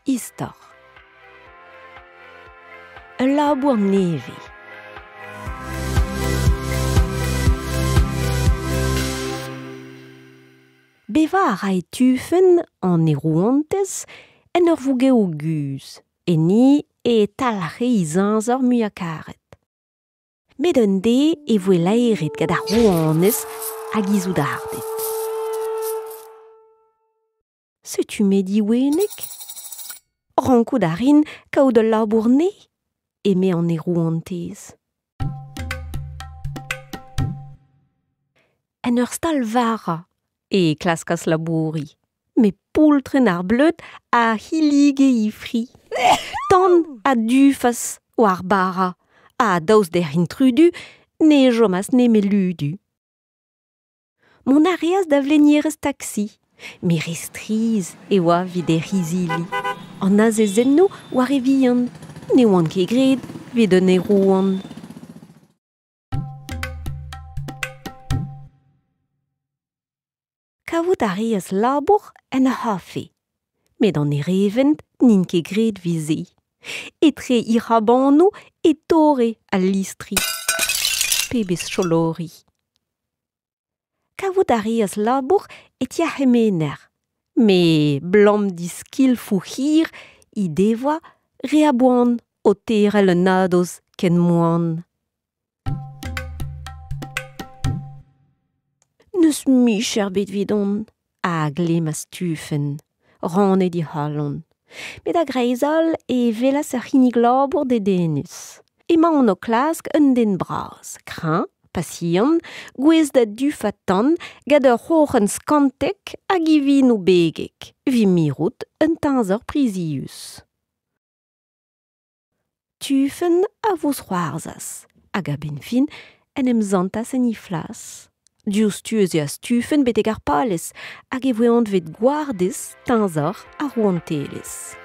Istor. Ul labour nevez. Bevañ a rae Tufen an aerouantez en ur vougev guzh. Enni e talc'he he zeñzor muiañ-karet. Met un deiz e voe laeret gant ar rouanez hag he soudarded. Setu me diwenek. Rankout a rin kaout ul labour nevez, eme an aerouantez. En ur stal vara e klaskas labouriñ, met poultrenn ar bleud a hillige he fri. Tan a dufas war bara ha daoust d'hec'h intrudu ne chomas nemet ludu. Mont a reas da vlenierez taksi, met re strizh e oa evit hec'h izili. An azezennoù war e vihan ne oant ket graet evit un aerouant. Kavout a reas labour en ur c'hafe. Met an erevent n'int ket graet evit se. Etre he c'hrabanoù e torre al listri. Pebezh cholori. Kavout a reas labour e ti ar c'hemener. Met 'blam d'he skilfoù hir he devoa re a boan o terc'hel un nadoz ken moan. N'eus micher ebet evidon, a glemmas Tufen, rannet he c'halon. Met a-greiz-holl e welas ur c'hinnig labour dedennus. Emaon o klask un den bras, kreñv, pasiant, gouest da dufañ tan gant ur c'hroc'hen skantek hag ivinoù begek, evit mirout un teñzor prizius. Tufen a vousc'hoarzhas hag a-benn fin en em santas en he flas. Diouzhtu ez eas Tufen betek ar palez hag e voe anvet gwardez teñzor ar rouantelezh.